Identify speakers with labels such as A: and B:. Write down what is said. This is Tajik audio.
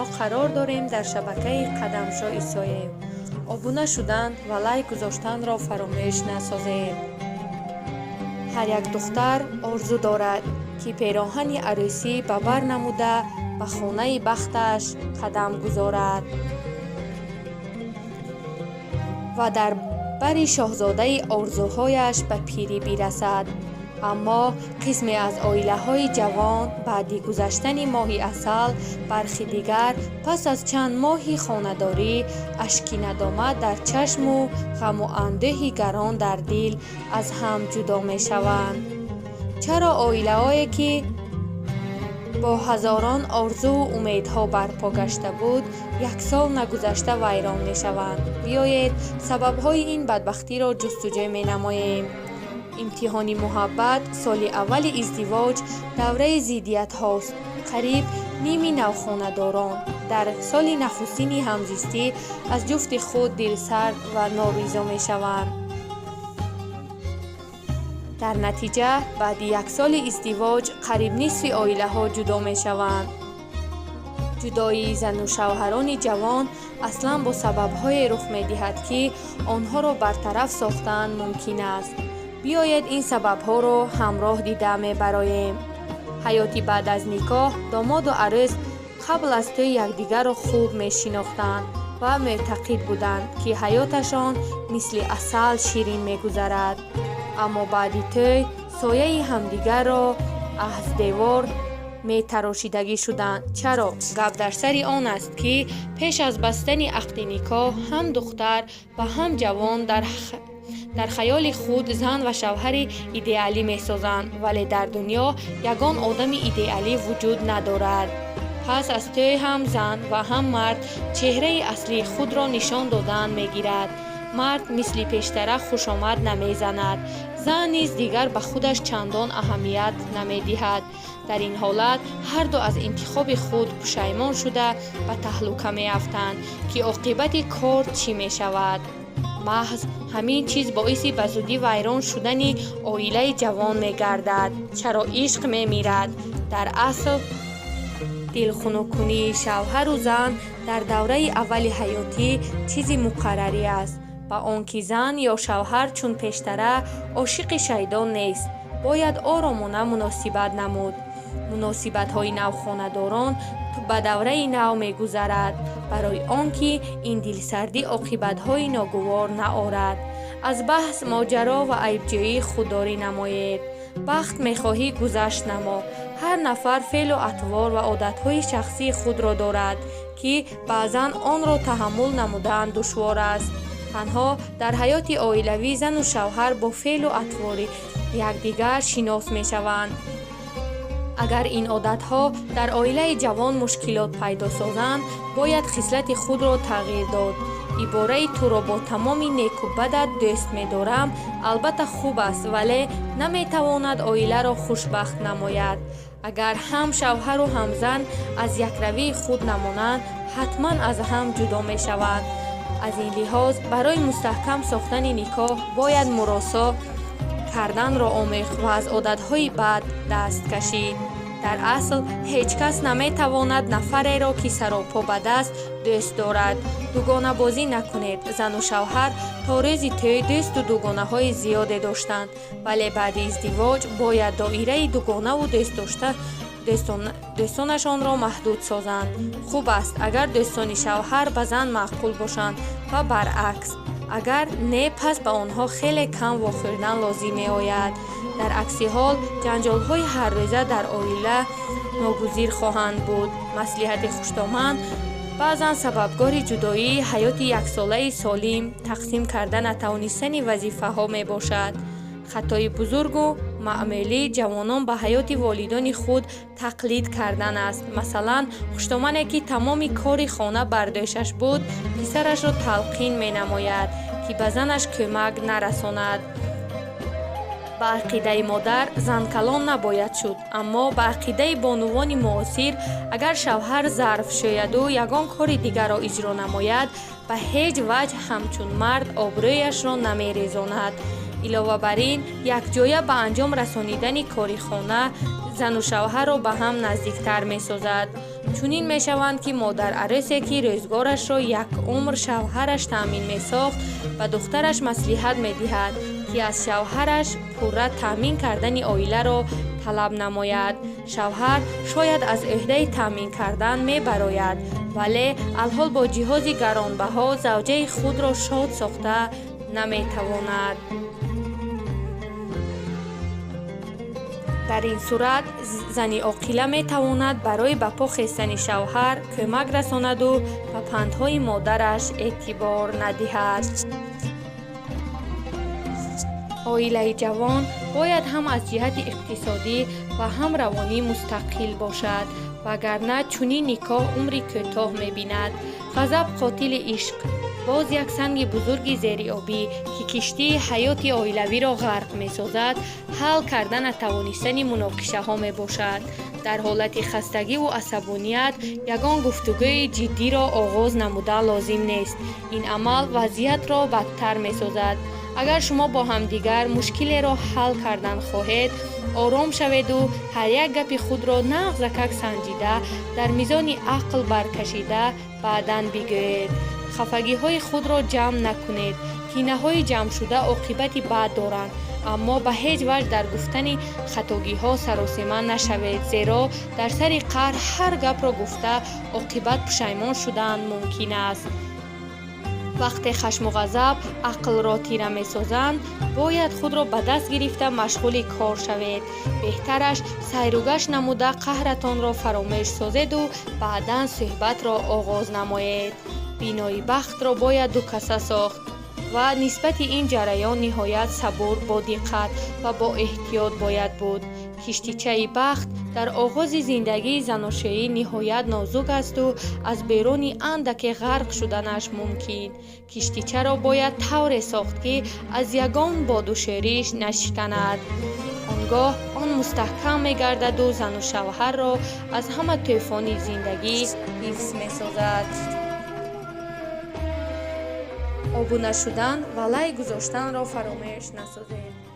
A: Мо қарор дорем дар шабакаи Қадамшо Исоев. Обуна шудан ва лайк гузоштанро фаромӯш насозед. Ҳар як духтар орзу дорад, ки пероҳани арӯсӣ ба бар намуда, ба хонаи бахташ қадам гузорад ва дар бари шоҳзодаи орзуҳояш ба пирӣ бирасад. Аммо қисме аз оилаҳои ҷавон баъди гузаштани моҳи асал, бархи дигар пас аз чанд моҳи хонадорӣ, ашки надомат дар чашму ғаму андӯҳи гарон дар дил аз ҳам ҷудо мешаванд. Чаро оилаҳое, ки бо ҳазорон орзуву умедҳо барпо гашта буд, як сол нагузашта вайрон мешаванд? Биёед, сабабҳои ин бадбахтиро ҷустуҷӯ менамоем. Имтиҳони муҳаббат. Соли аввали издивоҷ давраи зиддиятҳост. Қариб ними навхонадорон дар соли нахустини ҳамзистӣ аз ҷуфти худ дилсард ва норизо мешаванд. Дар натиҷа, баъди як соли издивоҷ қариб нисфи оилаҳо ҷудо мешаванд. Ҷудоии зану шавҳарони ҷавон аслан бо сабабҳое рух медиҳад, ки онҳоро бартараф сохтан мумкин аст. Биёед, ин сабабҳоро ҳамроҳ дида мебароем. Ҳаёти баъд аз никоҳ. Домоду арӯс қабл аз тӯй якдигарро хуб мешинохтанд ва мӯътақид буданд, ки ҳаёташон мисли асал ширин мегузарад. Аммо баъди тӯй сояи ҳамдигарро аз девор метарошидагӣ шуданд. Чаро? Гап дар сари он аст, ки пеш аз бастани ақди никоҳ ҳам духтар ва ҳам ҷавон дар хаёли худ зан ва шавҳари идеалӣ месозанд, вале дар дунё ягон одами идеалӣ вуҷуд надорад. Пас аз тӯй ҳам зан ва ҳам мард чеҳраи аслии худро нишон додан мегирад. Мард мисли пештара хушомад намезанад, зан низ дигар ба худаш чандон аҳамият намедиҳад. Дар ин ҳолат ҳарду аз интихоби худ пушаймон шуда, ба таҳлука меафтанд, ки оқибати кор чӣ мешавад. Маҳз ҳамин чиз боиси ба зудӣ вайрон шудани оилаи ҷавон мегардад. Чаро ишқ мемирад? Дар асл, дилхунуккунии шавҳару зан дар давраи аввали ҳаётӣ чизи муқаррарӣ аст ва он ки зан ё шавҳар чун пештара ошиқи шайдо нест, бояд оромона муносибат намуд. Муносибатҳои навхонадорон ба давраи нав мегузарад. Барои он ки ин дилсардӣ оқибатҳои ногувор наорад, аз баҳс, моҷаро ва айбҷӯӣ худдорӣ намоед. Бахт мехоҳӣ, гузашт намо. Ҳар нафар феълу атвор ва одатҳои шахсии худро дорад, ки баъзан онро таҳаммул намудан душвор аст. Танҳо дар ҳаёти оилавӣ зану шавҳар бо феълу атвори якдигар шинос мешаванд. Агар ин одатҳо дар оилаи ҷавон мушкилот пайдо созанд, бояд хислати худро тағйир дод. Ибораи «туро бо тамоми неку бадат дӯст медорам» албатта хуб аст, вале наметавонад оиларо хушбахт намояд. Агар ҳам шавҳару ҳам зан аз якравии худ намонанд, ҳатман аз ҳам ҷудо мешаванд. Аз ин лиҳоз, барои мустаҳкам сохтани никоҳ бояд муросо карданро омӯхт ва аз одатҳои бад даст кашид. Дар асл, ҳеҷ кас наметавонад нафареро, ки саропо бад аст, дӯст дорад. Дугонабозӣ накунед. Зану шавҳар то рӯзи тӯй дӯсту дугонаҳои зиёде доштанд, вале баъди издивоҷ бояд доираи дугонаву дӯстонашонро маҳдуд созанд. Хуб аст, агар дӯстони шавҳар ба зан маъқул бошанд ва баръакс. Агар не, пас ба онҳо хеле кам вохӯрдан лозим меояд. Дар акси ҳол, ҷанҷолҳои ҳаррӯза дар оила ногузир хоҳанд буд. Маслиҳати хуштоман. Баъзан сабабгори ҷудоии ҳаёти яксолаи солим тақсим карда натавонистани вазифаҳо мебошад. Хатои бузургу маъмулӣ ҷавонон ба ҳаёти волидони худ тақлид кардан аст. Масалан, хуштомане, ки тамоми кори хона бар дӯшаш буд, писарашро талқин менамояд, ки ба занаш кӯмак нарасонад. Ба ақидаи модар, зан калон набояд шуд, аммо ба ақидаи бонувони муосир, агар шавҳар зарф шӯяду ягон кори дигарро иҷро намояд, ба ҳеҷ ваҷҳ ҳамчун мард обрӯяшро намерезонад. Илова бар ин, якҷоя ба анҷом расонидани кори хона зану шавҳарро ба ҳам наздиктар месозад. Чунин мешаванд, ки модарарӯсе, ки рӯзгорашро як умр шавҳараш таъмин месохт, ба духтараш маслиҳат медиҳад, ки аз шавҳараш пурра таъмин кардани оиларо талаб намояд. Шавҳар шояд аз ӯҳдаи таъмин кардан мебарояд, вале алҳол бо ҷиҳози гаронбаҳо завҷаи худро шод сохта наметавонад. Дар ин сурат зани оқила метавонад барои ба по хестани шавҳар кӯмак расонаду ба пандҳои модараш эътибор надиҳад. Оилаи ҷавон бояд ҳам аз ҷиҳати иқтисодӣ ва ҳам равонӣ мустақил бошад, вагарна чунин никоҳ умри кӯтоҳ мебинад. Ғазаб қотили ишқ. Боз як санги бузурги зериобӣ, ки киштии ҳаёти оилавиро ғарқ месозад, ҳал карда натавонистани муноқишаҳо мебошад. Дар ҳолати хастагиву асабоният ягон гуфтугӯи ҷиддиро оғоз намуда лозим нест. Ин амал вазъиятро бадтар месозад. Агар шумо бо ҳамдигар мушкилеро ҳал кардан хоҳед, ором шаведу ҳар як гапи худро нағзакак санҷида, дар мизони ақл баркашида баъдан бигӯед. Хафагиҳои худро ҷамъ накунед. Кинаҳои ҷамъшуда оқибати бад доранд, аммо ба ҳеҷ ваҷҳ дар гуфтани хатогиҳо саросема нашавед, зеро дар сари қаҳр ҳар гапро гуфта оқибат пушаймон шудан мумкин аст. Вақте хашму ғазаб ақлро тира месозанд, бояд худро ба даст гирифта машғули кор шавед. Беҳтараш сайругашт намуда қаҳратонро фаромӯш созеду баъдан суҳбатро оғоз намоед. Бинои бахтро бояд дукаса сохт ва нисбати ин ҷараён ниҳоят сабур, бодиққат ва боэҳтиёт бояд буд. Киштичаи бахт дар оғози зиндагии заношӯӣ ниҳоят нозук асту аз беруни андаке ғарқ шуданаш мумкин. Киштичаро бояд тавре сохт, ки аз ягон боду шӯриш нашиканад. Он гоҳ он мустаҳкам мегардаду зану шавҳарро аз ҳама тӯфони зиндагӣ ҳифз месозад. Обуна шудан ва лайк гузоштанро фаромӯш насозед.